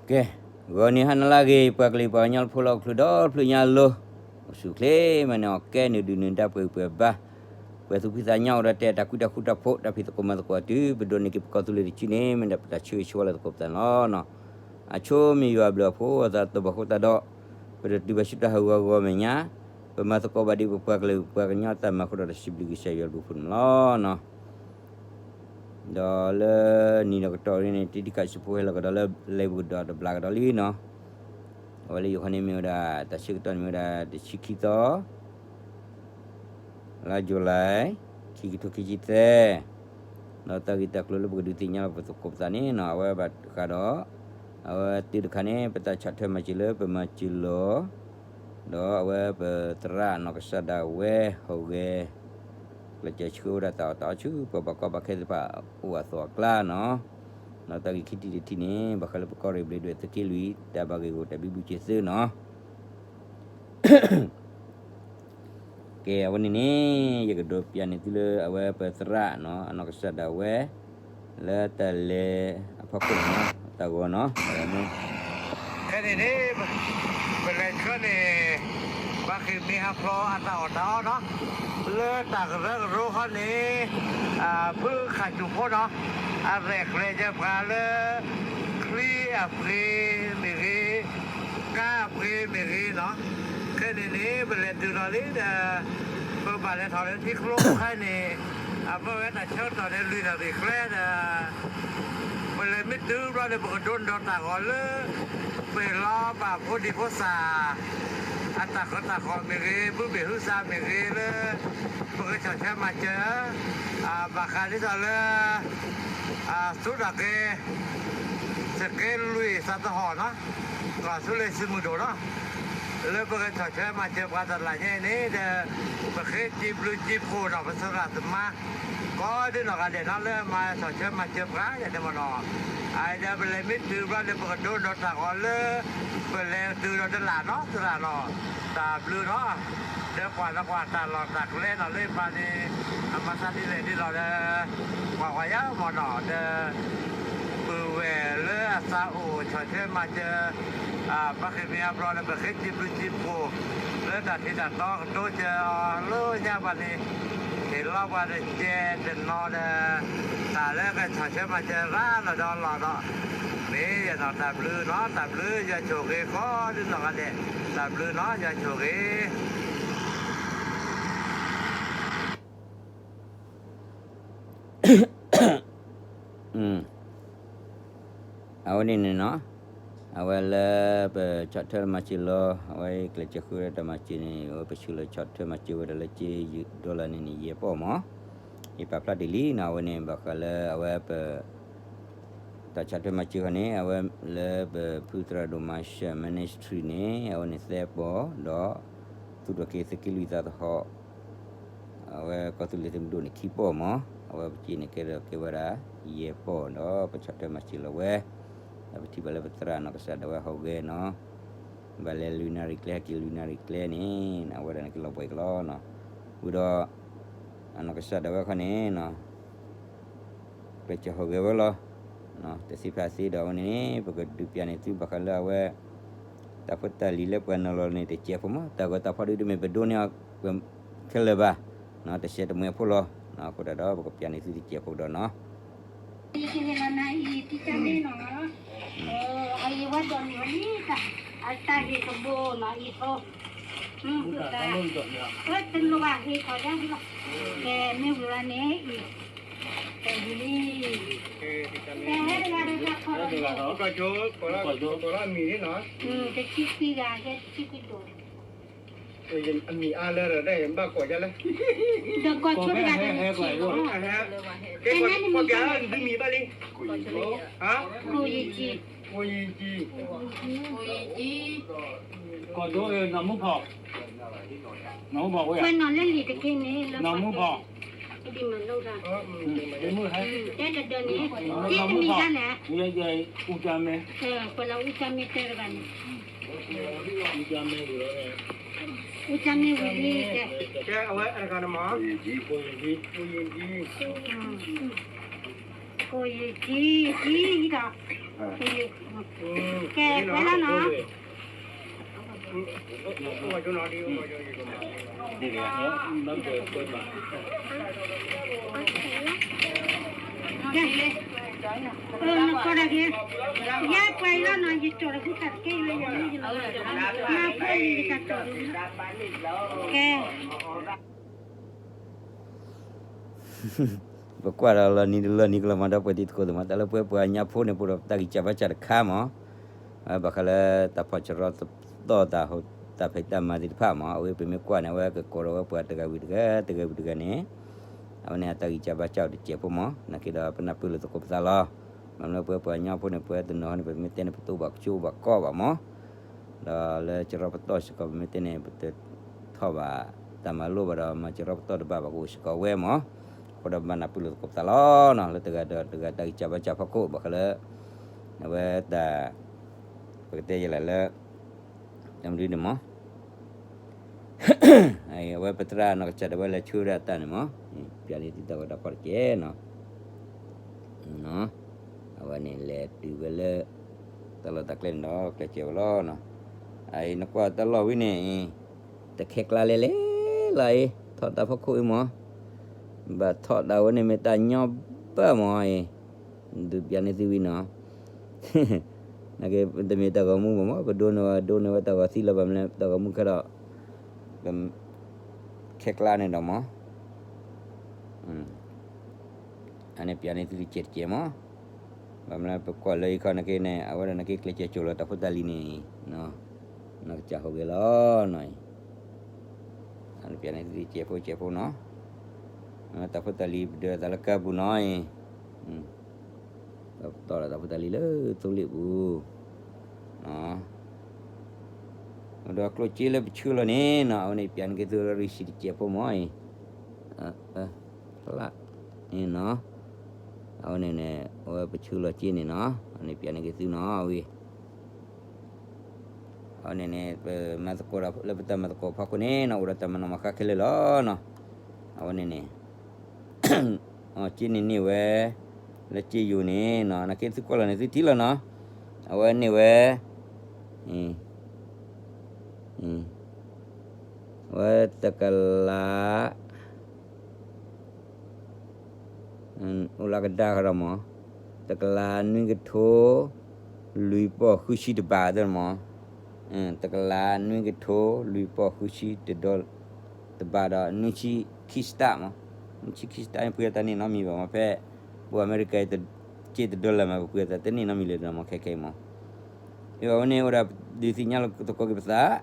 ကဲ, ဂီၤနံၤဟါနၤလၢအဂ့ၤ ပှၤကလုာ်ပှၤကညီဖိလၢဟီၣ်ခိၣ်ချၢဒီဖျၢၣ်ညါအလိၤ, အိၣ်ဆူၣ်အိၣ်ချ့မးန့ၣ် အီၣ်ကဲနုာ်ဒုၣ်နုာ်ဒါ ပှဲၤဂံၢ်ပှဲၤဘါ, ပှဲၤသူၣ်ဖှံသးညီအိၣ်ဒီးတဲတၢ်ကူတၢ်ဃူတၢ်ဖိး တၢ်ဖံးသကိးမၤသကိးတုၤ ပဒိးန့ၢ်က့ၤပကီၢ်သူလ့ၤတစုန့ၣ် မ့ၢ်ဒၣ်ပတၢ်ဆၢဂ့ၤဆၢဝါလၢသကိးပသးန့ၣ်လီၤ. အဆိမ့ၢ်ယွၤအဘျုးအဖှိၣ် အသးတဘၣ်ဃိသတးဒီး ပတတုၤဘၣ်ဆူတၢ်ဟးဂီၤဂီၤမဲာ်ညါ, ပမၤသကိးဘၣ်ဒ်ပပှၤကလုာ်ပှၤကညီတၢ်မၤအဃိဒီး တၢ်စံးဘျုးကစၢ်ယွၤအဘျုးအဖှိၣ်န့ၣ်လီၤ. ဒီးလၢနံၤဒီးကတီၢ်အံၤန့ၣ် တံတံခးစံဖိဟဲလီၤကဒီးလၢ လၢပကဒီးတဘျီကဒီးလံနီၤ. အဝဲလၢယိၤခီန့ၣ်မ့ၢ်ဝဲဒၣ် တၢ်ဆၢကတီၢ်န့ၣ်မ့ၢ်ဝဲဒၣ် တဆံခံသီ လါ July ခံကထိခံဆံသၢ, ဒီးတၢ်ဂ့ၢ်တၢ်ကျိၤလၢပကဒုးသ့ၣ်ညါလီၤပသကိးပသးန့ၣ်နီၤ အဝဲဘၣ်ဃးဒီး အဝဲတုၤတခါန့ၣ် ပတၢ်ဆီၣ်ထွဲမၤစၢၤလၢပမၤစၢၤလီၤ ဒီးအဝဲပသရၣ်နီၢ်ကစၢ်ဒၣ်ဝဲဟီၣ်ဂဲၤ ကျဲးစၢးဆှၢဝဲဒၣ်တၢ်အီၣ်တၢ်အီဆူပှၤဘၣ်ကီဘၣ်ခဲသ့ၣ်တဖၣ်အိၣ်အသီအကျါနီၤ. ဒီးတၢ်ဂ့ၢ်ခံထံၣ်တထံၣ်န့ၣ် ဘၣ်ဃးလၢပကီၢ်ရ့ၣ်ဘျ့းဒွဲၣ်သုးက့လွံၢ် တၢ်ဘၣ်ဂ့ၢ်ဂီၢ်တၢ်ဘံဘူဆ့သုနီၤ. ကဲ အဝဲန့ၣ်န့ၣ် ယကဒိးပျးန့ၢ်သုလၢအဝဲပသရၣ်နီၤ အနီၢ်ကစၢ်ဒၣ်ဝဲ လၢတၢ်လဲၤအဖီခိၣ်န့ၣ်နီၤ တၢ်ဂီၤနီၤ အဝဲန့ၣ် ခဲန့ၣ်န့ၣ် ပလဲၤဆှၢန့ၣ် ဘၣ်ဃ့ၢ်မ့ၢ်ဟးဖျိးအတၢ်အီၣ်တၢ်အီနီၤ လၢတၢ်ကရၢကရိခီန့ၣ် ဖုခးစူၣ်ဖိနီၤ အရဲၣ်ကျဲၤယဲၢ်ပှၤလၢ ချံအပှ့ၤမ့ၢ်ဂ့ၤ, ကါအပှ့ၤမ့ၢ်ဂ့ၤနီၤ, ခဲန့ၣ်န့ၣ် ပလဲၤတုၤလီၤလံဒီး ပဘၣ်လဲၤထီၣ်လၢထံကျိခါန့ၣ် အမ့ၢ်ဝဲတၢ်ဆၢကတီၢ်န့ၣ် လွံၢ်နၣ်ရံၣ်ကျဲဒီး ပလဲၤမ့ၢ်တုၤဘျီန့ၣ် ပကဒိးန့ၢ်တၢ်ဂီၤလၢ ပ့ၤလီၤဘၣ်ဖိဒံဖိသၣ် အတၢ်ဃၢတၢ်ဃီၤမ့ၢ်ဂ့ၤ, ဘုမ့ၢ်ဟုသးမ့ၢ်ဂ့ၤလၢ ပကဆီၣ်ထွဲမၤစၢၤ ဘၣ်ဃးဒ်သိးလၢ အသူၣ်ထီၣ်က့ၤ သုးက့လွံၢ်သးသဟီၣ်နီၤ, ကီၢ်သူလ့ၤသုးမုၢ်ဒိၣ်နီၤ, လၢပကဆီၣ်ထွဲမၤစၢၤပှၤတလးညါအံၤန့ၣ်ဒီး ပဃ့စံးဘျုးစံးဖှိၣ်နီၤ ပသရၣ်သမါ ကိးဒ်နီၢ်ဂၤဒဲးနီၤ လၢမၤဆီၣ်ထွဲမၤစၢၤပှၤယၤန့ၣ်မ့ၢ်နီၤ, အအံၤဒီးပလဲၤမ့ၢ်တုၤဘျီန့ၣ် ပကဒိးန့ၢ်တၢ်ဂီၤလၢ ပလဲၤတုၤဒီးတလးနီၤ သရၣ်နီၤ, တၢ်ဘျုးနီၤ ဒီးကွၢ်ဒီးကွၢ်တၢ်လီၢ်တၢ်ကျဲနီၤ လၢပှၤန့ၣ် အမၤသးဒ်လဲၣ်ဒ်လဲၣ်ဒီး ကွၢ်ကွၢ်ယၤမ့ၢ်နီၤ ဒီး ပုၢ်ဝဲၢ်လၢအသးအိၣ်ဆီၣ်ထွဲမၤစၢၤ ဘၣ်ဃ့ၢ်မ့ၢ်ဟးဖျိးဒီး ပဃ့စံးဘျုးစံးဖှိၣ် လၢတၢ်ထံၣ်တၢ်တီကတိၤစၢၤအီၤလၢညါဘၣ်န့ၣ် ဟ့ၣ်လီၤပှၤတကဲတနီၤဒီး တၢ်လၢကဆီၣ်ထွဲမၤစၢၤရၤလီၤဒီးလီၤဒီး မ့ၢ်ယနီၤ တၢ်ဘျုးနီၤ တၢ်ဘျုးယွၤဆိၣ်ဂ့ၤကိးဒ်နီၢ်ဂၤဒဲး တၢ်ဘျုးနီၤ ယွၤဆိၣ်ဂ့ၤ အဝဲန့ၣ်န့ၣ်နီၤ, အဝဲလၢပဆီၣ်ထွဲမၤစၢၤလီၤ အဝဲကျဲးစၢးဃုာ်ဒီးတၢ်မၤစၢၤန့ၣ် အဝဲပဆှၢလီၤဆီၣ်ထွဲမၤစၢၤဝဲဒၣ်လၢက့ dollar န့ၣ်န့ၣ် ယဲၢ်ပီၢ်မး, ယပာ်ဖျါတ့ၢ်လံနီၤ အဝဲန့ၣ် ဘၣ်ဃးလၢအဝဲပ တၢ်ဆီၣ်ထွဲမၤစၢၤဃီန့ၣ် အဝဲလၢပဖုသရၣ်ဒိၣ်မၤရှး ministry န့ၣ် အဝဲန့ၣ်သၢပီၢ် ဒီး သူၣ်ထီၣ်က့ၤသုးက့လွံၢ်သးသဟီၣ် အဝဲကီၢ်သူလ့ၤသုးမုၢ်ဒိၣ်န့ၣ်ခံပီၢ်မး, အဝဲပက့န့ၣ်ကဲဒီးကဲဝဲဒၣ် ယဲၢ်ပီၢ်ဒီး ပဆီၣ်ထွဲမၤစၢၤလီၤဝဲ, ဒီးပထံၣ်ဘၣ်လၢပသရၣ်နီၢ်ကစၢ်ဒၣ်ဝဲဟီၣ်ဂဲၤနီၤ, ဘၣ်လဲၤလွံၢ်နၣ်ရံၣ်ကျဲ ဟဲက့ၤလွံၢ်နၣ်ရံၣ်ကျဲန့ၣ် အဝဲဒၣ်န့ၣ်ကလီၤဘှံးကလီနီၤ, ဝံၤဒီး အနီၢ်ကစၢ်ဒၣ်ဝဲခီန့ၣ်နီၤ ကျဲးစၢးဟီၣ်ဂဲၤဝဲလီၤ. တသ့ဖးသ့ဒီးအဝဲန့ၣ် ပကဒုးပျးန့ၢ်သုဘၣ်ဃးလၢအဝဲ တၢ်ဖိတၢ်လံၤလၢပှၤနုာ်လီၤန့ၣ် တစဲးဖိမး တၢ်ဂီၤတၢ်ဖီဒုးတမ့ၢ်ပဒိးန့ၢ်အီၤခဲလၢာ်ဘၣ်, တစဲးတမှဲအဖိလီၤ. အဃိသတးဒီး ပကပျးန့ၢ်သုတစဲးဖိကဒီးနီၤ. အံၤဝဲဒိးန့ၢ်ဝဲန့ၣ် အတၢ်ဟ့ၣ်ကဘိနီၤ အံၤဖိ တလိၣ်ဘၣ်ဟ့ၣ်ထီၣ်ယါလီၤ. ကဲ မ့ၢ်ဝံၤဝဲန့ၣ်အံၤ ကဲဝံၤလံ, ကဲဟဲတဂၤဒီးတၢ်ခီၣ်လီၤ, တဆံခွံဂၤ ကဲတဆံခွံဒိၣ်, အမံၤအါလၢဒီးဘၣ်ကိးယါလဲၣ်, ဒီးကိးဆိတဂၤဒီးတဆံလီၤ, ကဲနမံၤဘၣ်လဲၣ်, ကိးယံၤကံ, ကိးယံၤကံ, ကိးဒိနီၢ်မူဖီၣ်, နီၢ်မူဖီၣ်ဝဲ, ဝဲနီၢ်လၢလံာ်တက့ၢ်န့ၣ် နီၢ်မူဖီၣ်, ဒ်မၤလိတၢ်, တဲတဒၢန့ၣ်, နီၢ်မူဖီၣ်, အူကၠါမဲ, ကွဲးလီၤအူကၠါမဲတဲတဂၤန့ၣ်, အူကၠါမဲ, အူကၠါမဲဝံၤလံ, ကဲအဝဲအတဂၤန့ၣ်မး, ကိးယံၤကံ, ကိးယံၤကံ, ကံဒီး ကဲ ဝဲလီၤနီၤ. နကိးဒၣ်က့ၤ, ယပှၤအံၤလီၤနီၤ, ယကၠီၤတဟူတၢ်တကဲယၤ, မၤဖိလံၤယကၠီၤ, ကဲ ပကွၢ်ဒီးလီၤနံၤတလီၤနံၤကလီၤမး ဒီပုၢ်ဝဲၢ်တံၤသကိးသ့ၣ်မး, တၢ်လၢပဝဲပှၤကညီဖိန့ၣ် ပအိၣ်ဒီးတၢ်ဂံၢ်စၢ်ဘါစၢ်တခါမး, ဘၣ်ဃးလၢတၢ်ဖီၣ်စရီတၢ်ဟူးတၢ်ဖံးတၢ်မၤသ့ၣ်တဖၣ်မး, အဝဲပမ့ၢ်ကွၢ်န့ၣ် အဝဲကကိးဒီးဝဲပှၤတဂၤဝံၤတဂၤ တဂၤဝံၤတဂၤန့ၣ်, အဝဲန့ၣ်အတၢ်ဂံၢ်စၢ်ဘါစၢ်အိၣ်တစဲးဖိမး, နာ်က့ဒီးပနၢ်ပၢၢ်လိာ်သကိးပသးလီၤ. မ့ၢ်လၢပဝဲပှၤကညီဖိန့ၣ် ပဝဲတနီၤန့ၣ် ပမ့ၢ်တဲန့ၣ် ပတအိၣ်ဘၣ်ကၠိအိၣ်ဘၣ်ကီဘၣ်မး ဒီးလၢစရီပတီၢ်စ့ၢ်ကီး ပမ့ၢ်တဲန့ၣ် ပတထီၣ်ဘၣ်တၢ်မၤလိဘၣ်ဒီး မၤစရီပတီၢ်တဘၣ်ဘၣ် ကအိၣ်စ့ၢ်ကီးဝဲမး, အဃိဒီးပဘၣ်နၢ်ပၢၢ်လိာ်သကိးပသးလီၤနီၤ, လၢတဂၤဒီးတဂၤတၢ်ဂံၢ်စၢ်ဘါစၢ်ဖီခိၣ် ဘၣ်ဃးလၢ အဝဲတၢ် ပကတဲယဲလၢ တၢ်မနုၤန့ၣ်မး အဝဲပသရၣ်နီၢ်ကစၢ်ဒၣ်ဝဲလဲၤဆှၢဝဲဒၣ်တၢ်န့ၣ်မး, ပျးန့ၢ်သုတၢ်ဂီၤတၢ်ဖီၣ်တက့ၢ်နီၤ, အဝဲန့ၣ်လဲၤတုၤဝဲလၢ တၢ်လီၢ်တၢ်ကျဲန့ၣ်ဒီး ကျဲးစၢးဝဲလီၤနီၤ, နကွၢ်တၢ်လီၢ်ဝံၤန့ၣ်အံၤ တခဲကျါလဲၣ်လဲၣ်လီၤအံၤ ထီၣ်တၢ်ဖီခိၣ်အံၤမး, ဘၣ်ထီၣ်ဒၣ်ဝဲန့ၣ်မ့ၢ်တၢ်ညီဘၣ်မးအံၤ ဒုးပျးန့ၢ်သုဝံၤနီၤ နာ်က့ တမ့ၢ်တၢ်ဂီၤမူဘၣ်မး ပဒိးန့ၢ်ဝဲ ဒိးန့ၢ်ဝဲတၢ်ဂီၤသံလီၤ ဘၣ်မနုၤလဲၣ် တၢ်ဂီၤမူခဲဒီး ခဲကျါန့ၣ်ဒီးမး အန့ၣ်ပျးန့ၢ်သုတကဲးတကဲးမး, ဘၣ်မနုၤလဲၣ် ပကွၢ်လၢအံၤခီနာ်က့န့ၣ် အဝဲဒၣ်နာ်က့ကျဲးစၢးကၠိလီၤတၢ်ဖိတၢ်လံၤန့ၣ် နီၢ်ကစၢ်ဟူးဂဲၤလီၤနီၤအံၤ အန့ၣ်ပျးန့ၢ်သုတကဲးဖိကဲးဖိနီၤ, တၢ်ဖိတၢ်လံၤပဒၢးသးလၢကါပူၤနီၤအံၤ ပတီၢ်လီၤတၢ်ဖိတၢ်လံၤလၢသိလ့ၣ်ပူၤ, ဒီးကျိၣ်စ့လၢပဆှၢလီၤန့ၣ်နီၤ အဝဲန့ၣ်ပျးန့ၢ်က့ၤသုရံၣ်ဆံးတစဲးဖိမးအံၤ, ဖျါန့ၣ်နီၤ, အဝဲန့ၣ်န့ၣ် အဝဲပဆှၢလီၤစ့န့ၣ်နီၤ အဝဲန့ၣ်ပျးန့ၢ်က့ၤသုနီၤဝံၤ အဝဲန့ၣ်န့ၣ် ပမၤသကိးဒီးလၢပတၢ်မၤသကိးဖီခိၣ်န့ၣ်နီၤ အိၣ်ဒီးတၢ်မၤနီၣ်မၤဃါခဲလၢာ်လီၤနီၤ, အဝဲန့ၣ်န့ၣ် အစ့န့ၣ်န့ၢ်ဝဲ လၢစ့ယိၤန့ၣ်နီၤ နာ်က့သုကွၢ်လီၤန့ၣ် သုထံၣ်လီၤနီၤ, အဝဲန့ၢ်ဝဲ အဝဲတကလး အိၣ်လၢကဒါဃီဒီးမး, တကလးနွံကထိ လွံၢ်ပီၢ်ဃုဆံတဘးသၢမး, တကလးနွံကထိ လွံၢ်ပီၢ်ဃုဆံတဘးဒီး နွံဆံခံစတးမး, နွံဆံခံစတးန့ၣ် ပှ့ၤအသးတန့ၢ်နီတမံၤဘၣ်မး ဖဲ ပှၤအမဲရကၤ စ့တဒီလၢာ်မး ပှ့ၤအသးတန့ၢ်နီတမံၤလၢၤဒီးမး ခဲခဲအံၤမး, အဝဲန့ၣ်အိၣ်ဒီးဒုးသ့ၣ်ညါလိာ်သကိးက့ၤပသး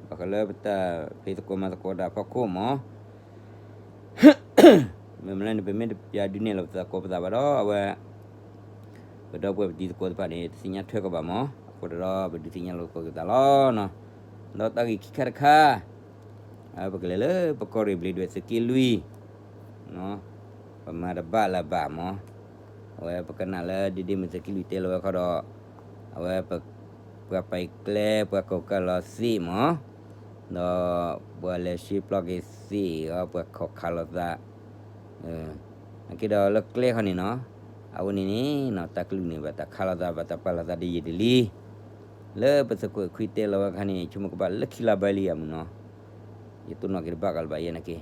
ဘၣ်ဃးလၢပတၢ်ဖံးသကိးမၤသကိးတၢ်ဖီခိၣ်မး မ့မ့ၢ်လၢန့ၣ် ပမ့ၢ်တပျးဒုးနဲၣ်လီၤပသကိးပသးဘၣ်ဒီး အဝဲ ပဒီပုၢ်ဝဲၢ်ပတံၤသကိးတဖၣ်န့ၣ် တသ့ၣ်ညါထွဲကီးဘၣ်မး, အဃိဒီးပဒုးသ့ၣ်ညါလိာ်သကိးက့ၤပသးလီၤနီၤ, ဒီးတၢ်ဂ့ၢ်ခံခါတခါ ပကလဲၤလၢပကီၢ်ရ့ၣ်ဘျ့းဒွဲၣ်သုးက့လွံၢ် ပမၤတဘၣ်လၢၤဘၣ်မး, အဝဲပကနၣ်လၢဒ်ဒ်မုၢ်သုးက့လွံၢ်တဲလီၤဝဲခီဒီး အဝဲ ပှၤပာ်ကျဲ ပှၤကိးကးလီၤသ့ၣ်မး, ဒီးပှၤလဲၤဆှၢပျီက့ၤသ့ၣ်အီၤ ပှၤခိးခးလိာ်သး, နာ်က့ဒီးလၢကျဲခီန့ၣ်နီၤ, အဝဲန့ၣ်န့ၣ်နီၤ တၢ်ကလုၢ်န့ၣ် ဘၣ်တၢ်ခးလိာ်သး ဘၣ်တၢ်ပာ်လိာ်သးတယံာ်တလံ, လၢပသုးခိၣ်အဲၣ်ခွံတဲလီၤဝဲခါန့ၣ် ဆိကမိၣ်ကဘၣ်လၢခံလါဘၢလံဧါမးနီၤ, ယတိၢ်နီၣ်က့ၤတဘၣ်ကလၢၤဘၣ်ယဲနာ်က့,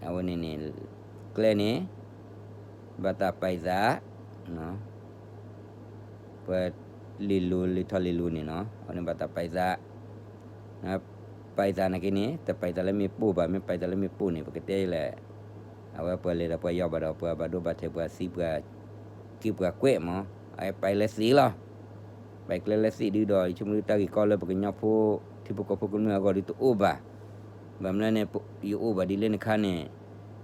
အဝဲန့ၣ်န့ၣ် ကျဲန့ၣ် ဘၣ်တၢ်ပာ်သး ပှၤလ့ၤလိၤလ့ၤထီၣ်လ့ၤလိၤန့ၣ်နီၤ အဝဲန့ၣ်ဘၣ်တၢ်ပာ်သး, ပာ်သးနာ်က့န့ၣ် တပာ်သးလၢမ့ၣ်ပိၢ်ဘၣ် မ့ၢ်ပာ်သးလၢမ့ၣ်ပိၢ်န့ၣ် ပကတဲလဲၣ်, အဝဲပှၤလဲၤဒီးပှၤယီၤဘၣ်ဒီး ပှၤဘၣ်ဒိဘၣ်ထံး ပှၤသံပှၤက့ပှၤကွဲးမး, အဝဲပာ်လၢသ့ၣ်လီၤ, ပာ်ကျဲလၢသ့ၣ်ဒုဒီး ယဆိကမိၣ်တၢ်ဂ့ၢ်ကီလၢပကညီဖိ ထံဖိကီၢ်ဖိကမျၢၢ်အဂီၢ်ဒုတအိၣ်ဘၣ်, ဘၣ်မနုၤလဲၣ်န့ၣ် ယအိၣ်ဘၣ်ဒ်လဲၣ်န့ၣ်ခါန့ၣ်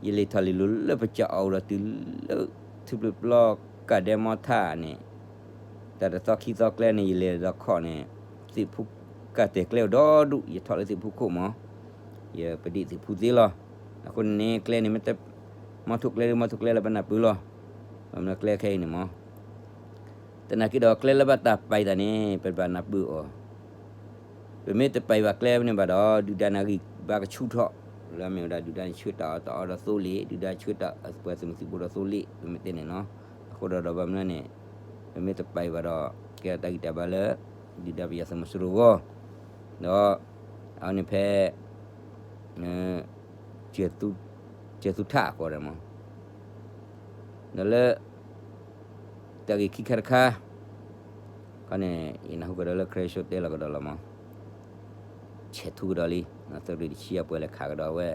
ယလ့ၤထီၣ်လ့ၤလိၤလၢပစၢအီၤဒီးတုၤလၢ ထူပျုၢ်ပျီကးဒဲမီထၣ်န့ၣ် တၢ်တသီခံသီကျဲန့ၣ် ယလဲၤဒီးခီၣ်န့ၣ် သ့ၣ်ဖူကၢ်တဲာ်ကျဲအိၣ်ဒီဒူၣ် ယထီၣ်လၢသ့ၣ်ဖူခိၣ်မး, ယပဒံၣ်သ့ၣ်ဖူသ့လီၤ, အဃိန့ၣ်န့ၣ် ကျဲန့ၣ် မ့ၢ်တမီထိၣ်ကျဲဒု မီထိၣ်ကျဲလၢပနၢ်ပၢၢ်လီၤ, ဘၣ်မနုၤကျဲခဲအံၤန့ၣ်မး သနာ်က့ဒီးကျဲလၢဘၣ်တၢ်ပာ်သးန့ၣ် ပဘၣ်နၢ်ပၢၢ်အီၤ, ပမ့ၢ်တပာ်ဘၣ်ကျဲန့ၣ်ဘၣ်ဒီး ဒုၣ်ဒါနၢ်ဂံၢ်ဘါကဆူၣ်ထီၣ်, လၢအမ့ၢ်ဝဲဒၣ်ဒုၣ်ဒါန့ၣ်ဆှၢတၢ်အီၣ်တၢ်အီဒီးသိလ့ၣ်, ဒုၣ်ဒါဆှၢတၢ်ပှၤသုးမုၢ်သံၣ်ဘိဒီးသိလ့ၣ်, ပမ့ၢ်တဲန့ၣ်နီၤ, အဃိဒီးဒီးဘၣ်မနုၤန့ၣ် ပမ့ၢ်တပာ်အံၤဘၣ်ဒီး ကဲထီၣ်တၢ်ဂံၢ်တၢ်ဘါလၢ ဒုၣ်ဒါပယီၤသုးမီၤစိရိၤအဂီၢ်, ဒီး အဝဲန့ၣ်ဖဲ ကၠဲၤသူထၣ်အဃိဒီးမး, ဒီးလၢ တၢ်ဂ့ၢ်ခံခါတခါ ခီန့ၣ် ယနၢ်ဟူကဒီးလၢ ခရၢၡိတဲလီၤကဒီးလီၤမး, ဆဲးထူကဒီးလံ, သုးရ့ၣ်တဆံအပှၤလဲၤခးကဒီးဝဲ,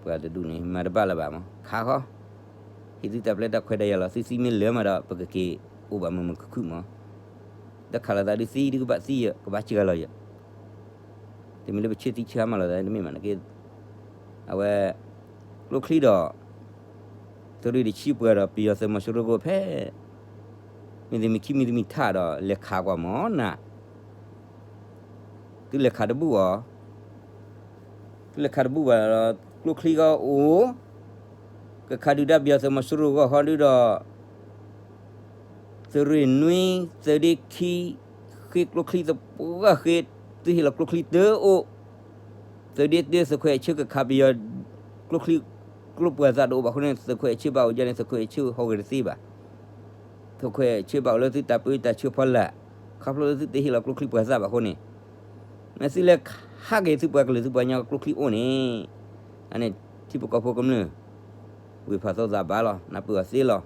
ပှၤတဒူၣ်န့ၣ် မၤတဘၣ်လၢၤဘၣ်မး ခးဃီ, ဟ့ၣ်သုတၢ်ပျဲတၢ်ခွဲးတၢ်ယာ်လီၤ, သုသံမ့ၢ်လၢာ်မးဒီး ပကက့ၤအိၣ်ဘၣ်မုာ်မုာ်ခုၣ်ခုၣ်မး, ဒီးခးလိာ်သးဒုးသံဒုးကဘၣ်သံယၤ ကဘၣ်စှၤလီၤယၤ တမ့ၢ်လၢပဆ့ၣ်သံဆ့ၣ်ဟါမးလိာ်သးတမ့ၢ်မးန့ၣ်က့, အဝဲ ကျိချံဒီး သုးရ့ၣ်တဆံပှၤဒီး ပယီၤသုးမီၤစိရိၤကိးဖဲ မ့ၢ်တမ့ၢ်ခံမံၤတမံၤထးဒီး လဲၤခးကွၢ်မးနၤ, သုလဲၤခးတဘူၣ်အီၤ, သုလဲၤခးတဘူၣ်ဘၣ်ဒီး ကျိချံဂီၢ်အိၣ်, ကခးဒုၣ်ဒါပယီၤသုးမီၤစိရိၤဂီၢ်ဃီဒုဒီး သုးရ့ၣ်နွံ, သုးဒ့ခံ, ဃ့ကျိချံသပှၢ်ဃ့, သုဟ့ၣ်လီၤကျိချံတအိၣ်, သုးဒ့တၢ သုးခွဲးဆၢကခးပယီၤ, ကျိချံ, ကျိပှၤသးတအိၣ်ဘၣ်အဃိန့ၣ် သုးခွဲးဆၢဘၣ်အိၣ်ဒ်န့ၣ် သုးခွဲးဆၢဟီၣ်ဂဲၤတသ့ဘၣ်, သုးခွဲးဆၢဘၣ်အိၣ်လၢသုတၢ်ပၢတၢ်ဆှၢဖီလာ်, ခီဖျိလၢသုတဟ့ၣ်လီၤကျိချံပှၤသးဘၣ်အဃိန့ၣ် မ့ၢ်သုလဲၤဟးက့ၤသုပှၤကလုာ်သုပှၤကညီကျိချံအိၣ်န့ၣ်, အန့ၣ်ထံဖိကီၢ်ဖိကမျၢၢ် ဝ့ၢ်ဖးသီသးဘၣ်လီၤ, နၢ်ပၢၢ်အီၤသ့လီၤ,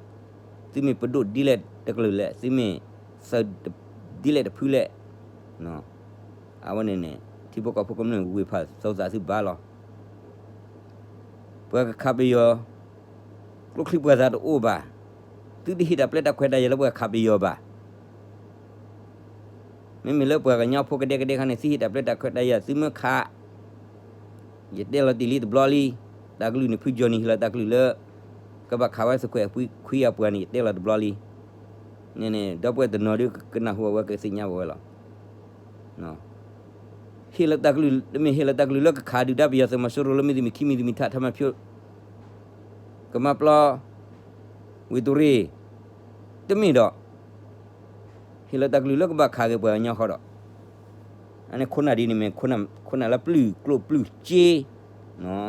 သုမ့ၢ်ပဒိၣ်ဒ်လဲၣ်တကလုာ်လဲၣ်, သုမ့ၢ်သုးဒ်လဲၣ်တဖုလဲၣ်, အဝဲန့ၣ်န့ၣ် ထံဖိကီၢ်ဖိကမျၢၢ်ဝ့ၢ်ဖးသီသးသုဘၣ်လီၤ, ပှၤကခးပယီၤ ကျိချံပှၤသးတအိၣ်ဘၣ်, သုတဟ့ၣ်တၢ်ပျဲတၢ်ခွဲးတၢ်ယာ်လၢပှၤခးပယီၤဘၣ်, မ့မ့ၢ်လၢပှၤကညီဖိကဒဲကဒဲခါန့ၣ် သုဟ့ၣ်တၢ်ပျဲတၢ်ခွဲးတၢ်ယာ်သုမ့ၢ်ခး, ယတဲလီၤတ့ၢ်လံတဘျီလံ, တၢ်ကလုၢ်န့ၣ်ဖုကၠီၤန့ၣ်ဟ့ၣ်လီၤတၢ်ကလုၢ်လၢ ကဘၣ်ခးဝဲသုးခွဲးခွံအပှၤန့ၣ် ယတဲလီၤတဘျီလံ, န့ၣ်န့ၣ် ဒီပုၢ်ဝဲၢ်တနီၤဒုးကနၢ်ဟူအဝဲကသ့ၣ်ညါဝဲလီၤ ဟ့ၣ်လီၤတၢ်ကလုၢ် တမ့ၢ်ဟ့ၣ်လီၤတၢ်ကလုၢ်လၢကခးဒုၣ်ဒါပယီၤသုးမီၤစိရိၤလၢမ့ၢ်တမ့ၢ်ခံမံၤတမံၤထးထီၣ်မၤဖျိး ကမၤပျီ ဝ့ၢ်တရ့ၣ် တမ့ၢ်ဒီး ဟ့ၣ်လီၤတၢ်ကလုၢ်လၢကဘၣ်ခးက့ၤပှၤကညီဃီဒီး အန့ၣ်ခိၣ်နၢ်ဒ်န့ၣ်မ့ၢ် ခိၣ်နၢ်လၢပျုၢ်ကျိၣ်ပျုၢ်စ့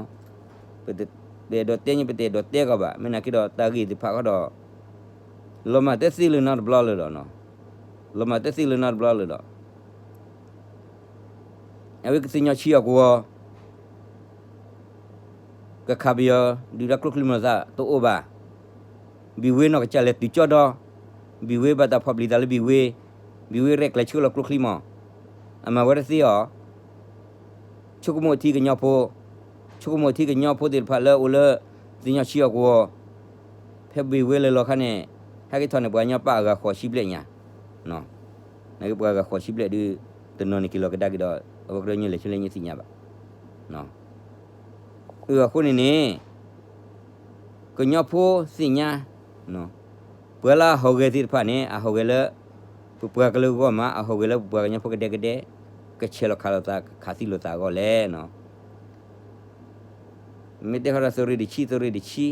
ပတအဲၣ်ဒိးတဲညါ ပတအဲၣ်ဒိးတဲကီးဘၣ် မ့ၢ်နာ်က့ဒီးတၢ်ဂ့ၢ်သ့ၣ်တဖၣ်ဃီဒီး လီၤမၢ်တသ့လၢၤနီတဘျီလၢၤဒီး လီၤမၢ်တသ့လၢၤနီတဘျီလၢၤဒီး အဝဲကသ့ၣ်ညါဆံးအီၤကဝီၤ ကခးပယီၤ ဒုၣ်ဒါကျိချံမျိာ်သၣ်တအိၣ်ဘၣ်. ဘံၣ်ဝ့နီၢ်ကစၢ်လဲၤတုၤကၠီဒီ, ဘံၣ်ဝ့ဘၣ်တၢ်ဖီၣ်ပျံၤသးလၢဘံၣ်ဝ့, ဘံၣ်ဝ့ရဲၣ်ကျဲၤဆှၢလီၤကျိချံမး, အမၤဝဲတသ့အီၤ. ဆိကမိၣ်ထံကညီဖိ, ဆိကမိၣ်ထံကညီဖိသ့ၣ်တဖၣ်လၢအိၣ်လၢ သ့ၣ်ညါဆံးအီၤကဝီၤ, ဖဲဘံၣ်ဝ့လၢလီၤခါန့ၣ် ဟဲက့ၤထီၣ်န့ၣ် ပှၤကညီပာ်အဂၤဃိးဆံဘျဲၣ်ညါ နာ်က့ပှၤဂၤဃိးဆံဘျဲၣ်ဒုး တနီၤန့ၣ်က့ၤလီၤကဒါက့ၤဒီး အဝဲကရၢညါလဲၤဆူလဲၣ်ညါသ့ၣ်ညါဘၣ်. အဃိန့ၣ်န့ၣ် ကညီဖိသ့ၣ်ညါ ပှၤလၢအဟီၣ်ဂဲၤသ့ၣ်တဖၣ်န့ၣ် အဟီၣ်ဂဲၤလၢ ပပှၤကလုာ်ဂီၢ်မး အဟီၣ်ဂဲၤလၢပပှၤကညီဖိကဒဲကဒဲ ကဆဲးလီၤခးလိာ်သး ကခးသံလိာ်သးအဂီၢ်လဲၣ်. မ့ၢ်တဲဃီဒီးသုးရ့ၣ်တဆံ သုးရ့ၣ်တဆံ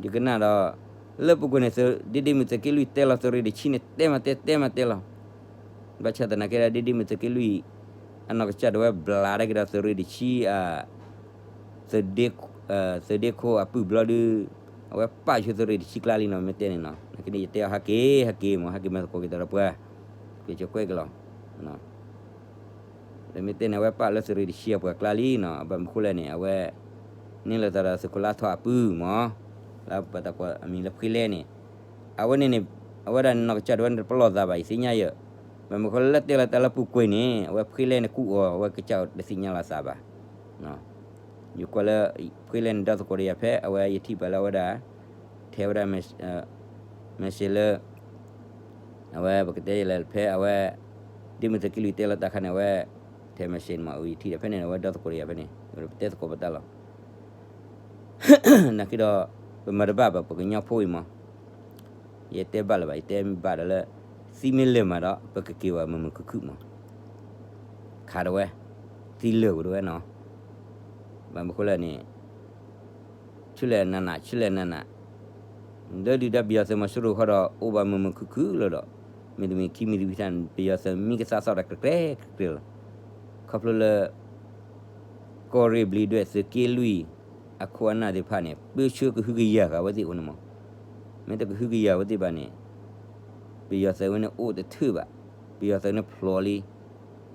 ယကနၣ်ဒီး လၢပူၤကွံာ်န့ၣ် ဒ့ဒ့မုၣ်သုးက့လွံၢ်တဲလီၤသုးရ့ၣ်တဆံန့ၣ် တဲမးတဲ တဲမးတဲလီၤ. ဘၣ်ဆၣ်သနာ်က့ဒီး ဒ့ဒ့မုၣ်သုးက့လွံၢ် အနီၢ်ကစၢ်ဒၣ်ဝဲဘျးဒၣ်က့ၤဒီးသုးရ့ၣ်တဆံ သုးဒ့ခိၣ်အပုၢ်ဘျီဒုး အဝဲပာ်ဆူသုးရ့ၣ်တဆံကျါလံနီၤ မ့ၢ်တဲန့ၣ်နီၤ. နာ်က့န့ၣ် ယတဲအီၤဟဲက့ၤ ဟဲက့ၤမး ဟဲက့ၤမၤသကိးက့ၤတၢ်ဒီးပှၤ က့ၤကွဲက့ၤလီၤ. မ့ၢ်တဲန့ၣ် အဝဲပာ်လၢသုးရ့ၣ်တဆံအပှၤကျါလံနီၤ. ဘၣ်မနုၤဃိလဲၣ်န့ၣ် အဝဲ န့ၢ်လိာ်သးဒီးသုးခိၣ်လါထီၣ်အပုၢ်မး လၢပတၢ်ကွၢ်အမံၤလၢဖှ့လဲၣ်န့ၣ် အဝဲန့ၣ်န့ၣ် အဝဲဒၣ်နီၢ်ကစၢ်ဒၣ်ဝဲန့ၣ်တပလီၢ်သးဘၣ် ယသ့ၣ်ညါယၤ. ဘၣ်မနုၤဃိလၢတဲလီၤတၢ်လၢပူၤကွံာ်န့ၣ် အဝဲဖှ့လဲၣ်န့ၣ်ကူၣ်အီၤ အဝဲကစၢ်တသ့ၣ်ညါလီၤသးဘၣ်. ယကွၢ်လၢ ဖှ့လဲၣ်န့ၣ်ဒီသကိးဒီးယၤဖဲ အဝဲယထံၣ်ဘၣ်လၢအဝဲဒၣ် ထဲဝဲဒၣ် message လၢ အဝဲပကတဲယလဲၣ်ဖဲအဝဲ ဒ့မုၣ်သုးက့လွံၢ်တဲလီၤတၢ်ခါန့ၣ် အဝဲ ထဲ message မး အယထံၣ်ဒီးဖဲန့ၣ် အဝဲဒီသကိးဒီးယၤဖဲန့ၣ် ပတဲသကိးပတၢ်လီၤ. နာ်က့ဒီး ပမၤတဘၣ်ဘၣ် ပကညီဖိအံၤမး ယတဲဘၣ်လၢၤဘၣ် ယတဲဘၣ်ဒီးလၢ သံမ့ၢ်လၢာ်မးဒီး ပကက့ၤဝဲမုာ်မုာ်ခုၣ်ခုၣ်မး ခးဒၣ်ဝဲ သံလၢာ်ဝဲဒၣ်ဝဲနီၤ. ဘၣ်မနုၤဃိလဲၣ်န့ၣ် ဆူလဲၣ်နးနး ဆူလဲၣ်နးနး လၢဒုၣ်ဒါပယီၤသုးမီၤစိရိၤဃီဒီး အိၣ်ဘၣ်မုာ်မုာ်ခုၣ်ခုၣ်လီၤဒီး မ့တမ့ၢ်ခံမံၤတမံၤထးန့ၣ် ပယီၤသုးမံကသးသီၣ်တၢ်ကြဲၢ်ကြဲၢ်လီၤ. ခီဖျိလၢ ကီၢ်ရ့ၣ်ဘျံးဒွဲၣ်သုးက့လွံၢ် အခိၣ်အနၢ်သ့ၣ်တဖၣ်န့ၣ် ပၢဆှၢကဟုကယာ်ဃာ်ဝဲသ့ၣ်အိၣ်န့ၣ်မး မ့ၢ်တကဟုကယာ်ဝဲသ့ၣ်ဘၣ်န့ၣ်, ပယီၤသုးဝဲန့ၣ်အိၣ်တထၢၣ်ဘၣ်, ပယီၤသုးန့ၣ်ဖျိးလံ.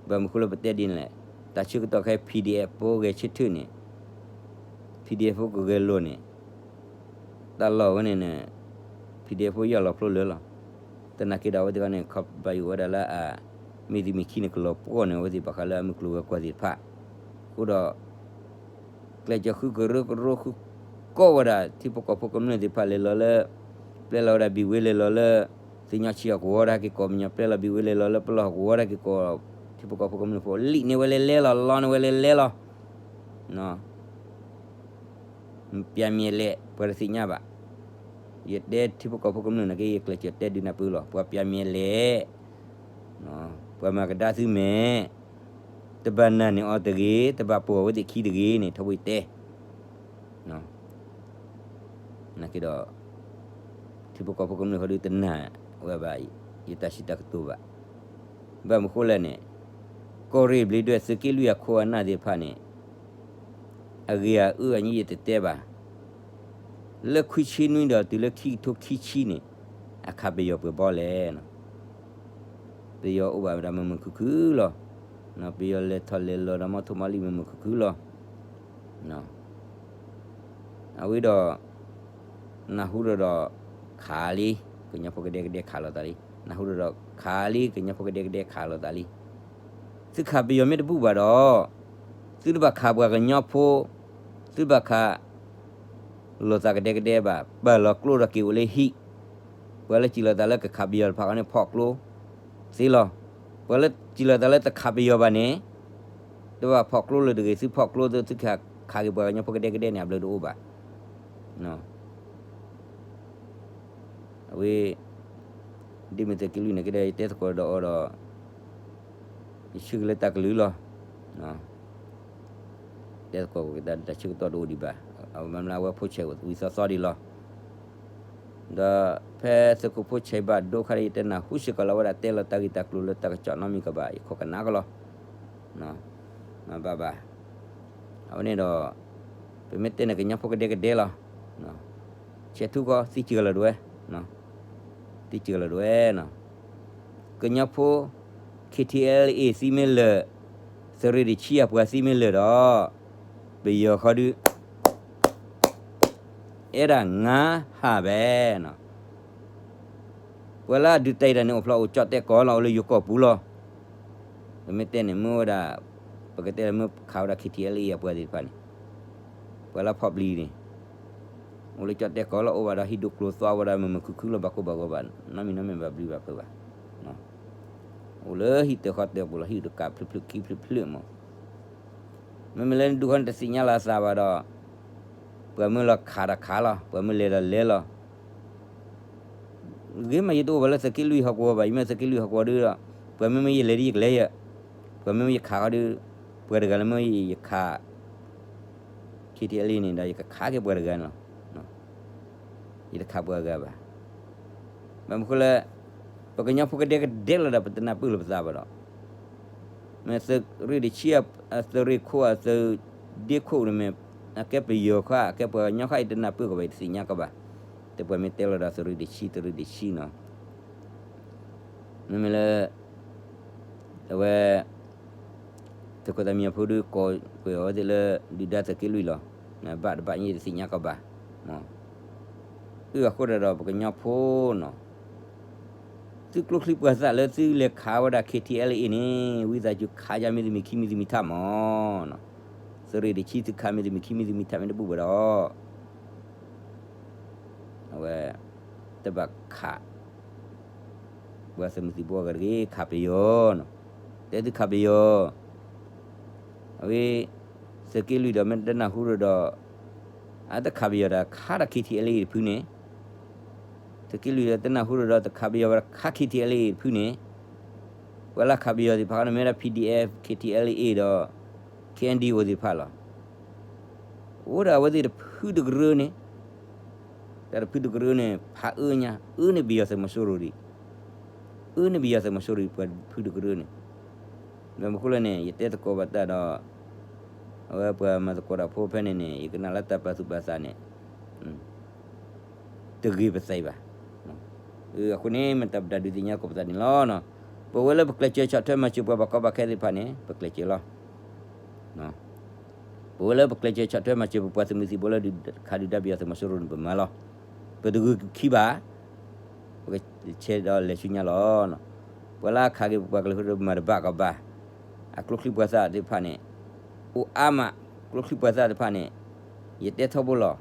ဘၣ်မနုၤဃိလၢပတဲဒ်န့ၣ်လဲၣ်, တၢ်ဆၢကတီၢ်ခဲအံၤ PDF ဖိဂဲၤဆၢထၢၣ်န့ၣ်, PDF ဖိကဂဲၤလိာ်န့ၣ်, တၢ်လီၢ်ဝဲန့ၣ်န့ၣ်, PDF ဖိယီၢ်လီၤဖျိလၢာ်လီၤ. သနာ်က့ဒီးအဝဲသ့ၣ်တခီန့ၣ် ခီဘၣ်ယိၣ်ဝဲဒၣ်လၢအ မ့ၢ်သုးမုၢ်ခံန့ၣ် ကလီၤပှီၢ်န့ၢ်အဝဲသ့ၣ်ဘၣ်ဃးလၢအမုၢ်ကျိၤဝဲၤကွာ်သ့ၣ်တဖၣ်, အဃိဒီး ကျဲးစၢးဃုကရၢကရိဃုကီၢ်ဝဲဒၣ် ထံဖိကီၢ်ဖိကမျၢၢ်သ့ၣ်တဖၣ်လဲၤလီၤလၢ, ပျဲလီၤဝဲဒၣ်ဘံၣ်ဝ့လဲၤလီၤလၢ, သုးညီဆံးဟီၣ်ကဝီၤတၢ်က့ၤကိးမညီ ပျဲလီၤဘံၣ်ဝ့လဲၤလီၤလၢပလီၢ်ဟီၣ်ကဝီၤတၢ်က့ၤကိး, ထံဖိကီၢ်ဖိကမျၢၢ်ဖိ လံၣ်န့ၢ်ဝဲလဲၤလဲၤလီၤ လီန့ၢ်ဝဲလဲၤလဲၤလီၤ. ပျၢၤမဲာ်လဲၣ် ပှၤတသ့ၣ်ညါဘၣ်. ယတဲထံဖိကီၢ်ဖိကမျၢၢ်န့ၣ်က့ ယကျဲးစၢးတဲဒုးနၢ်ပၢၢ်လီၤ ပှၤပျၢၤမဲာ်လဲၣ်, ပှၤမၤကဒါသုမဲာ်, တဘၣ်နာ်န့ၢ်အီၤတဂ့ၤ တဘၣ်ပိာ်အဝဲသ့ၣ်ခံတဂ့ၤန့ၣ် ထီဘိယတဲ နာ်က့ဒီး, ထံဖိကီၢ်ဖိကမျၢၢ်ဃီဒုတနာ်ဝဲဘၣ်, ယတၢ်စံးတၢ်ကတိၤဘၣ်. ဘၣ်မနုၤဃိလဲၣ်န့ၣ်, ကီၢ်ရ့ၣ်ဘျ့ဒွဲၣ်သုးက့လွံၢ်အခိၣ်အနၢ်သ့ၣ်တဖၣ်န့ၣ်, အဂ့ၢ်အအၢအညိယတတဲဘၣ်, လၢခွံဆံနွံဒီးတုၤလၢခံကထိခံဆံန့ၣ်, အခးပယီၤပှဲၤဘီလဲၣ်. ပယီၤအိၣ်ဘၣ်ဝဲဒၣ်မုာ်မုာ်ခုၣ်ခုၣ်လီၤ. ပယီၤလဲၤထီၣ်လဲၤလီၤဒီးမီထိၣ်မီလံမုာ်မုာ်ခုၣ်ခုၣ်လီၤ. အဝဲဒီး, နၢ်ဟူဒီးဒီး, ခးလံ, ကညီဖိကဒဲကဒဲခးလိာ်သးလံ. နၢ်ဟူဒီးဒီးခးလံ ကညီဖိကဒဲကဒဲခးလိာ်သးလံ. သုခးပယီၤမ့ၢ်တဘူၣ်ဘၣ်ဒီး, သုတဘၣ်ခးပှၤကညီဖိ, သုတဘၣ်ခး လိာ်သးကဒဲကဒဲဘၣ်, ပာ်လီၤကျိဒီးက့ၤအိၣ်လၢဟံၣ်, ပှၤလၢစံးလိာ်သးလၢကခးပယီၤတဖၣ်ဃီန့ၣ် ဖီၣ်ကျိသ့လီၤ. ပှၤလၢစံးလိာ်သးလၢတခးပယီၤဘၣ်န့ၣ်, တဘၣ်ဖီၣ်ကျိလၢၤတဂ့ၤ, သုဖီၣ်ကျိသု သုခးက့ၤပှၤကညီဖိကဒဲကဒဲန့ၣ် အဘျုးတအိၣ်ဘၣ်. အဝဲ, ဒ်မ့ၢ်သုးက့လွံၢ်န့ၣ်က့ဒီး ယတဲသကိးဒီးအီၤဒီး, ယဆၢက့ၤလၢတၢ်ကလုၢ်လီၤ. တဲသကိးက့ၤတၢ်ဆၢကတီၢ်တအိၣ်ဒံးဘၣ်, အဝဲမ့ၢ်လၢအဝဲဖိဆဲးဝံၤသီသီဒံးလီၤ. ဒီးဖဲသုးခိၣ်ဖိဆဲးဘၣ်ဒိခါဒီး ယတနၢ်ဟူစ့ၢ်ကီးလၢဝဲဒၣ်တဲလီၤတၢ်ဂ့ၢ်တၢ်ကျိၤလၢတၢ်ကစီၣ်နီတမံၤကဘၣ်, ယခိးကနၣ်ကလီၤ. မၤဘၣ်ဘၣ်. အဝဲန့ၣ်ဒီး, ပမ့ၢ်တဲန့ၣ်ကညီဖိကဒဲကဒဲလီၤ. ဆဲးထူကီ သံစှၤလီၤဒဝဲ, သံစှၤလီၤဒဝဲနီၤ. ကညီဖိ KTLA သံမ့ၢ်လၢာ်, သုးရ့ၣ်တဆံအပှၤသံမ့ၢ်လၢာ်ဒီး, ပယီၤဃီဒု အဲၣ်ဒၣ်ငါဟးဘဲနီၤ. ပှၤလၢအဒုးတၢ်အံၤတၢ်န့ၣ် အိၣ်ဖျါအိၣ်ကၠီၣ်တဲၣ်ကီးလီၤ, အိၣ်လၢယိၤကီၢ်ပူၤလီၤ. ပမ့ၢ်တဲန့ၣ် မ့ၢ်ဝဲဒၣ်, ပကတဲလၢမ့ၢ်ခးဝဲဒၣ် KTLA အပှၤသ့ၣ်တဖၣ်န့ၣ်, ပှၤလၢဖီၣ်ပျံၤန့ၣ်, အိၣ်လၢကၠီၣ်တဲၣ်ကီးလီၤ, အိၣ်ဘၣ်ဒီးဟံၣ်ဒိၣ်ကျိၤသွါဝဲဒၣ် မုာ်မုာ်ခုၣ်ခုၣ်လီၤ, ဘၣ်ကိၢ်ဘၣ်ဂီၤဘၣ်, နီတမံၤနီတမံၤဘၣ်ဘျုးဘၣ်ဖှိၣ်ဘၣ်. အိၣ်လၢဟံၣ်တၢၤဃီတၢၤပူၤလီၤ, ဟံၣ်တကးဖျၢၣ်ဖျၢၣ်ခံဖျၢၣ်ဖျၢၣ်မး. မ့မ့ၢ်လၢနဒုးဃီန့ၣ်တသ့ၣ်ညါလီၤအသးဘၣ်ဒီး, ပှၤမ့ၢ်လီၤခးဒီးခးလီၤ, ပှၤမ့ၢ်လဲၤဒီးလဲၤလီၤ. ဂ့ၤမး ယတအိၣ်ဘၣ်လၢသုးက့လွံၢ်ဟီၣ်ကဝီၤဘၣ်, ယမ့ၢ်သုးက့လွံၢ်ဟီၣ်ကဝီၤဒုဒီး, ပှၤမ့မ့ၢ်ယလဲၤဒ်ယကလဲၤယဲ, ပှၤမ့မ့ၢ်ယခးဃီဒု, ပှၤတဂၤလၢမ့ၢ်ယခး KTLA န့ၣ်ဒီး ယကခးက့ၤပှၤတဂၤန့ၣ်လီၤ. ယတခးပှၤဂၤဘၣ်. ဘၣ်မနုၤဃိလၢ ပကညီဖိကဒဲကဒဲလီၤဒီး ပတနၢ်ပၢၢ်လိာ်ပသးဘၣ်ဒီး, မ့ၢ်သုးရ့ၣ်တဆံ, သုးရ့ၣ်ခိၣ်အသုးဒ့ခိၣ်န့ၣ်မ့ၢ်, အကဲပယီၤခါ အကဲပှၤကညီခါ ယတနၢ်ပၢၢ်ကီးဘၣ် ယတသ့ၣ်ညါကီးဘၣ်. တဲပှၤမ့ၢ်တဲလီၤဒီးသုးရ့ၣ်တဆံ သုးရ့ၣ်တဆံနီၤ. မ့မ့ၢ်လၢ အဝဲ သုးခိၣ်သၣ်မံညီၤဖိဒုးကိးကွဲးအီၤဝဲသ့ၣ်လၢ ဒုၣ်ဒါသုးက့လွံၢ်လီၤ. ဘၣ်တဘၣ်ယတသ့ၣ်ညါကီးဘၣ်. အုၣ်အဃိဒီးပကညီဖိနီၤ, သုကျိချံပှၤသၣ်လၢသုလဲၤခးဝဲဒၣ် KTLA အံၤန့ၣ် ဝံသးစူၤခးယါမ့ၢ်တမံၤခံမံၤတမံၤထၣ်မးနီၤ. သုးရ့ၣ်တဆံသုခးမ့ၢ်တမံၤခံမံၤတမံၤထၣ်မ့ၢ်တဘူၣ်ဘၣ်ဒီး အဝဲ တဘၣ်ခး ပှၤသုးမုၢ်သံၣ်ဘိအဂၤတဂ့ၤ, ခးပယီၤနီၤ. တဲသုခးပယီၤ, အဝဲ သုးက့လွံၢ်ဒီးမ့ၢ်တနၢ်ဟူဒီး, အတခးပယီၤဒီးခးဒီး KTLA တဖုန့ၣ်, သုးက့လွံၢ်ဒီးတနၢ်ဟူဒီးတခးပယီၤဘၣ်ဒီးခး KTLA တဖုန့ၣ်, ပှၤလၢခးပယီၤသ့ၣ်တဖၣ်န့ၣ် မ့ၢ်ဝဲဒၣ် PDF, KTLA ဒီး KNDO သ့ၣ်တဖၣ်လီၤ. အိၣ်ဒီးအဝဲသ့ၣ်တဖုတကရၢန့ၣ်, တၢ်တဖုတကရၢန့ၣ် ဖးအၢညါ, အၢန့ၢ်ပယီၤသုးမီၤစိရိၤဒံး, အၢန့ၢ်ပယီၤသုးမီၤစိရိၤ ပှၤတဖုတကရၢန့ၣ်. ဘၣ်မနုၤဃိလဲၣ်န့ၣ် ယတဲသကိးဘၣ်တၢ်ဒီး အဝဲပှၤမၤသကိးတၢ်ဖိဖဲန့ၣ်န့ၣ် ယကနၣ်လၢတၢ်ပာ်သူၣ်ပာ်သးန့ၣ် တဂ့ၤပသဲးဘၣ်. အဃိန့ၣ် မ့ၢ်တၢ်ပတၢ်ဒုးသ့ၣ်ညါကိးပသးန့ၣ်လီၤ. ပဝဲလၢပကျဲးစၢးဆီၣ်ထွဲမၤစၢၤပှၤဘၣ်ကီဘၣ်ခဲသ့ၣ်တဖၣ်န့ၣ် ပကျဲးစၢးလီၤ. ပဝဲလၢပကျဲးစၢးဆီၣ်ထွဲမၤစၢၤပပှၤသုးမုၢ်သံၣ်ဘိလၢဒုးခးဒုၣ်ဒါပယီၤသုးမီၤစိရိၤန့ၣ် ပမၤလီၤ. ပတဂုာ်ခံဘၣ်. ပကဆဲးဒီးလဲၤဆူညါလီၤ. ပှၤလၢအခးက့ၤပပှၤကလုာ်ဃိဒီးမၤတဘၣ်ကီဘၣ်. အကျိချံပှၤသၣ်သ့ၣ်တဖၣ်န့ၣ် အိၣ်အါမး, ကျိချံပှၤသၣ်သ့ၣ်တဖၣ်န့ၣ် ယတဲထီဘိလီၤ.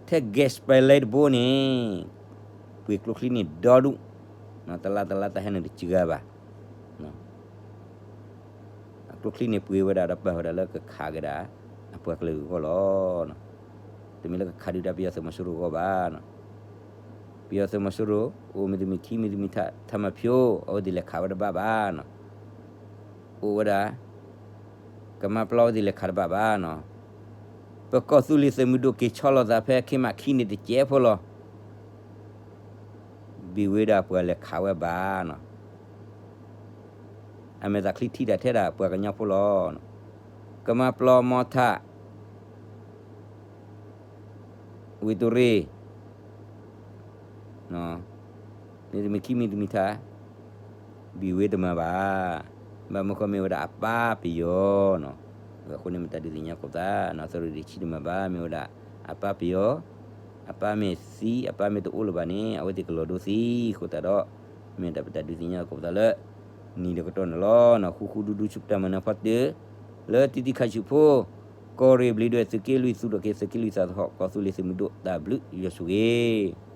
ထဲ gas pipeline တဘိန့ၣ် ပှ့ၤကျိချံန့ၣ်ဒီဒူၣ်, တလါတလါတၢ်ဟဲနုာ်တစှၤဘၣ်. အကျိချံန့ၣ် ပှ့ၤဝဲဒၣ်ဒီးပာ်ဝဲဒၣ်လၢကခးက့ၤဒၣ် အပှၤကလုာ်အဂီၢ်လီၤ. တမ့ၢ်လၢကခးဒုၣ်ဒါပယီၤသုးမီၤစိရိၤအဂီၢ်ဘၣ်. ပယီၤသုးမီၤစိရိၤ အိၣ်မ့ၢ်တမ့ၢ်ခံ မ့ၢ်တမ့ၢ်ထါ ထါမၤဖၠိ အဝဲသ့ၣ်လဲၤခးဝဲတဘၣ်ဘၣ်နီၤ. အိၣ်ဝဲဒၣ် ကမါပျီဝဲသ့ၣ်လဲၤခးတဘၣ်ဘၣ်နီၤ. ပကီၢ်သူလ့ၤသုးမုၢ်ဒိၣ်က့ၤဆီလီၤသးဖဲ ခ့မးခံန့ၣ်တစဲးဖိလီၤ. ဘၣ်ဝဲဒၣ်ပှၤလဲၤခးဝဲဘၣ်နီၤ. အမဲာ်သးချံထံၣ်တၢ်ထဲဒၣ်ပှၤကညီဖိလီၤ. ကမါပျီမီထး ဝံတူရ့ မ့တမ့ၢ်ခံမ့တမ့ၢ်ထါ ဘံၣ်ဝ့တမၤဘၣ်. ဘၣ်မနုၤဃိမ့ၢ်ဝဲဒၣ်အပၢ်ပယီၤနီၤ. အဃိန့ၣ်မ့ၢ်တၢ်ဒုးသ့ၣ်ညါကိးသးနီၤ သုးရ့ၣ်ဒ့ၣ်ဆံတမၤဘၣ် မ့ၢ်ဝဲဒၣ်အပၢ်ပယီၤ, အပၢ်မ့ၢ်သံ အပၢ်မ့ၢ်တအိၣ်လၢၤဘၣ်န့ၣ် အဝဲသ့ၣ်ကလီၤဒိသံအဃိသတးဒီး မ့ၢ်တၢ်ပတၢ်ဒုးသ့ၣ်ညါကိးသးလၢ နံၤတကတီၢ်န့ၣ်လီၤ. ဃူဃူဒူဒူဆူပတၢ်မၤနၢၤဖီတၢၢ် လၢတံၤတံၤခးဆူၣ်ဖိ ကီၢ်ရ့ၣ်ဘျံးဒွဲၣ်သုးက့လွံၢ်သူးထီၣ်က့ၤသုးက့လွံၢ်သးသဟီၣ် ကီၢ်သူလ့ၤသုးမုၢ်ဒိၣ်တၢ်ဘျုးယွၤဆိၣ်ဂ့ၤ